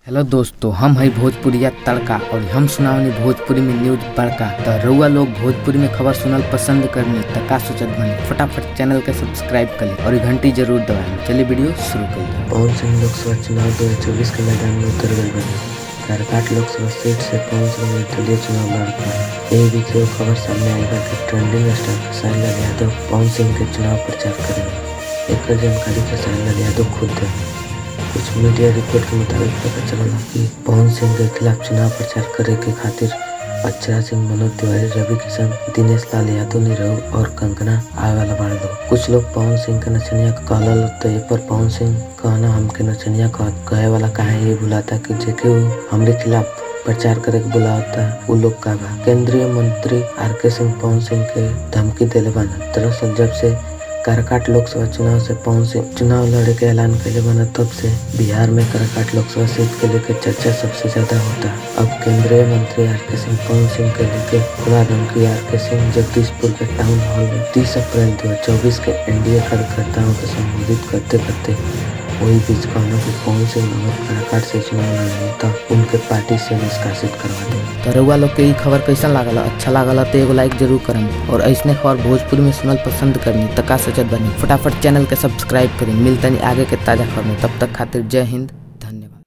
Hello दोस्तों, हम है भोजपुरिया तड़का और हम सुनावनी भोजपुरी में न्यूज बड़का। त रउआ लोग भोजपुरी में खबर सुनल पसंद करनी त का सोचत बनी, फटाफट चैनल के सब्सक्राइब कर ली और ई घंटी जरूर दबाई। चलिए वीडियो शुरू कर ली। पवन सिंह लोकसभा चुनाव 2024 के मैदान में उतर गए बने। करकाट लोकसभा सीट से पवन सिंह निर्दलीय चुनाव लड़त बाड़े। एही बीच एगो खबर सामने आइल बा कि ट्रेंडिंग स्टार खेसारी लाल यादव पवन सिंह के चुनाव प्रचार करेंगे। एकर जानकारी खेसारी लाल यादव खुद दें। कुछ मीडिया रिपोर्ट के मुताबिक पता चलल कि पवन सिंह के खिलाफ चुनाव प्रचार करे के खातिर अक्षरा सिंह, मनोज तिवारी, रवि किशन, दिनेश लाल यादव, निरहु और कंगना आवे वाला बाड़े लोग। कुछ लोग पवन सिंह के नचनिया कहला त ए पर पवन सिंह कहना हमके नचनिया कहे वाला काहे ये भुलाता कि जेके उ हमरे खिलाफ प्रचार करे के बुलावता उ लोग का बा। केंद्रीय मंत्री are के सिंह पवन सिंह के धमकी देले बाना। दरअसल जब से करकाट लोकसभा चुनाव से पवन सिंह चुनाव लड़े के ऐलान कैले बाना, तब से बिहार में करकाट लोकसभा सीट के लेकर चर्चा सबसे ज्यादा होता। अब केंद्रीय मंत्री are के सिंह पवन सिंह के लेके खुला धमकी। Are के सिंह जगदीशपुर के टाउन हॉल में 30 अप्रैल 2024 के एनडीए कार्यकर्ताओं को संबोधित करते करते वही बीच कहना कि पवन सिंह अगर करकाट से चुनाव लड़े तो उनके पार्टी से निष्कासित करवा देंगे। तो रउआ लोग के ई खबर कैसन लागल? अच्छा लागल तो एगो लाइक जरूर करम और ऐसने खबर भोजपुरी में सुनल पसंद करनी त का सोचत बनी, फटाफट चैनल के सब्सक्राइब करी। मिलतनी आगे के ताज़ा खबर में, तब तक खातिर जय हिंद,